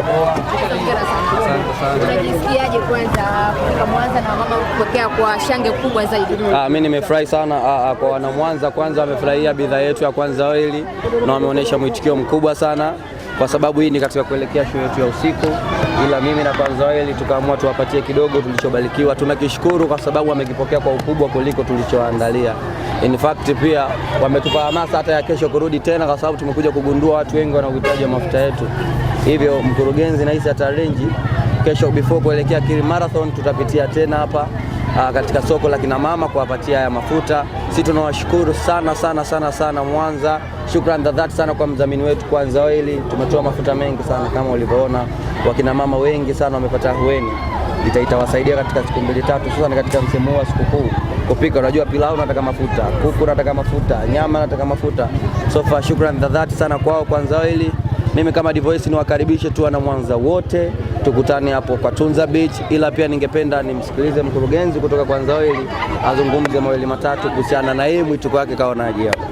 Hongera sana. Unajisikiaje kwanza kufika Mwanza na mama kupokea kwa shangwe kubwa zaidi? Mimi nimefurahi sana kwa wana Mwanza kwanza wamefurahia bidhaa yetu ya Kwanza Oil na wameonyesha mwitikio mkubwa sana kwa sababu hii ni katika kuelekea show yetu ya usiku, ila mimi na Kwanza Oil tukaamua tuwapatie kidogo tulichobarikiwa. Tunakishukuru kwa sababu wamekipokea kwa ukubwa kuliko tulichoandalia. In fact pia wametupa hamasa hata ya kesho kurudi tena, kwa sababu tumekuja kugundua watu wengi wana uhitaji wa mafuta yetu. Hivyo mkurugenzi nahisi ata-arrange kesho before kuelekea Kili Marathon tutapitia tena hapa katika soko la kina mama kuwapatia haya mafuta. Sisi tunawashukuru sana sana sana sana Mwanza, shukrani za dhati sana kwa mdhamini wetu Kwanza Oil. Tumetoa mafuta mengi sana kama ulivyoona, wakina mama wengi sana wamepata ahueni, itawasaidia katika siku mbili tatu, hususan katika msimu huu wa sikukuu kupika. Unajua pilau nataka mafuta, kuku nataka mafuta, nyama nataka mafuta. So far shukrani za dhati sana kwao Kwanza Oil. Mimi kama Divoice niwakaribishe tu wana Mwanza wote tukutane hapo kwa Tunza Beach, ila pia ningependa nimsikilize mkurugenzi kutoka Kwanza Oil azungumze mawili matatu kuhusiana na yeye mwitiko wake kaonaje hapo.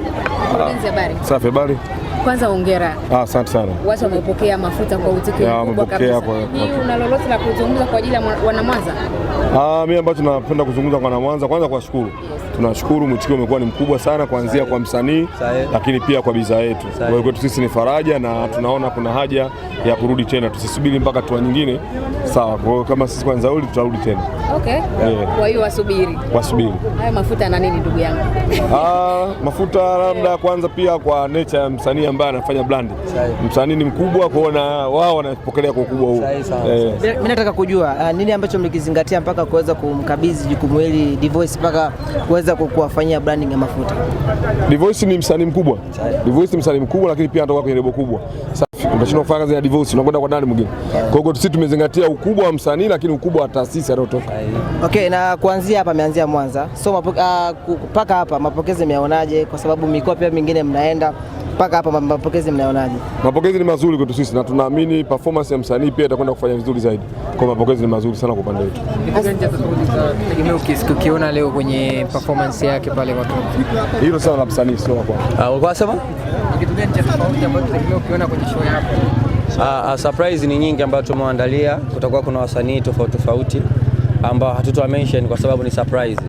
Mkurugenzi, habari? Safi, habari? Kwanza hongera. Ah, asante sana. Watu wamepokea mafuta kwa uitikio Ya, mkubwa wamepokea kabisa. Hii una lolote la kuzungumza kwa ajili ya wana Mwanza? Ah, mimi ambacho napenda kuzungumza kwa wana Mwanza, kwanza kuwashukuru. Tunashukuru mwitikio umekuwa ni mkubwa sana kuanzia kwa msanii lakini pia kwa bidhaa yetu. Kwa hiyo kwetu sisi ni faraja na tunaona kuna haja ya kurudi tena, tusisubiri mpaka hatua nyingine. Sawa, kwa hiyo kama sisi Kwanza Oil tutarudi tena. Okay. Yeah. Kwa hiyo wasubiri. Wasubiri. Hayo mafuta yana nini ndugu yangu? Ah, mafuta labda kwanza pia kwa nature ya msanii ambaye anafanya brand. Msanii ni mkubwa, kuona wao wanapokelea kwa ukubwa huo. Eh. Mimi nataka kujua nini ambacho mlikizingatia mpaka kuweza kumkabidhi jukumu hili Divoice mpaka kuweza kuwafanyia branding ya mafuta? Divoice ni msanii mkubwa. Divoice ni msanii mkubwa lakini pia anatoka kwenye lebo kubwa. Safi, utashindwa kufanya kazi na Divoice, unakwenda kwa nani mwingine? Kwa hiyo sisi tumezingatia ukubwa wa msanii lakini ukubwa wa taasisi anayotoka. Okay, na kuanzia hapa ameanzia Mwanza. So mpaka hapa mapokezi mmeonaje? Kwa sababu mikoa pia mingine mnaenda mpaka hapa mapokezi mnaonaje? Mapokezi ni mazuri kwetu sisi na tunaamini performance ya msanii pia itakwenda kufanya vizuri zaidi. Kwa mapokezi ni mazuri sana kwa upande wetu. Kitu gani cha tofauti tegemea ukiona leo kwenye performance yake pale kwa Tunza? Hilo sana la msanii sio la kwangu. Ulikuwa unasema? Kitu gani cha tofauti ambacho tegemea ukiona kwenye show yako? Surprise ni nyingi ambayo tumewaandalia. Kutakuwa kuna wasanii tofauti tofauti ambao hatutowa mention kwa sababu ni surprise.